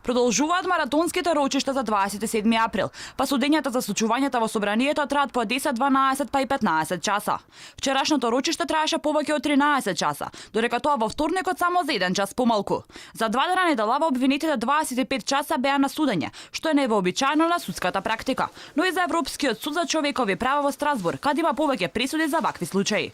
Продолжуваат маратонските рочишта за 27 април, па судењата за случувањата во собранието траат по 10, 12 па и 15 часа. Вчерашното рочиште траеше повеќе од 13 часа, додека тоа во вторникот само за 1 час помалку. За 2 дена неделава обвинетите 25 часа беа на судење, што е невообичаено на судската практика, но и за Европскиот суд за човекови права во Страсбург, каде има повеќе присуди за вакви случаи.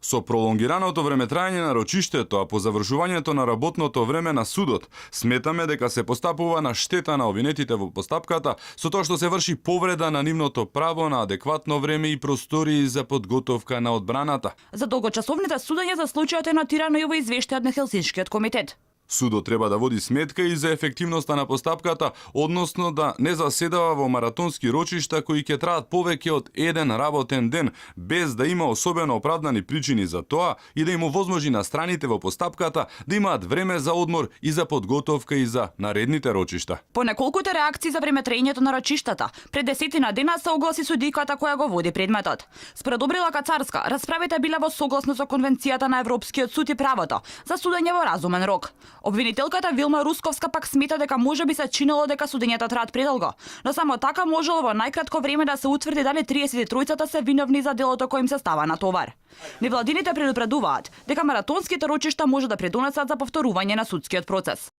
Со пролонгираното времетраење на рочиштето, а по завршувањето на работното време на судот, сметаме дека се постапува на штета на обвинетите во постапката, со тоа што се врши повреда на нивното право на адекватно време и простории за подготовка на одбраната. За долгочасовните судења за случајот е нотирано и во извештајот на Хелсиншкиот комитет. Судот треба да води сметка и за ефективноста на постапката, односно да не заседава во маратонски рочишта кои ќе траат повеќе од еден работен ден, без да има особено оправдани причини за тоа и да им овозможи на страните во постапката да имаат време за одмор и за подготовка и за наредните рочишта. По неколкуте реакции за времетраењето на рочиштата, пред 10 дена се огласи судиката која го води предметот. Според Добрила Кацарска, расправите биле во согласно со Конвенцијата на Европскиот суд и правото за судење во разумен рок. Обвинителката Вилма Русковска пак смета дека може би се чинело дека судењата траат предолго, но само така можело во најкратко време да се утврди дали 33-цата се виновни за делото кој им се става на товар. Невладините предупредуваат дека маратонските рочишта може да придонесат за повторување на судскиот процес.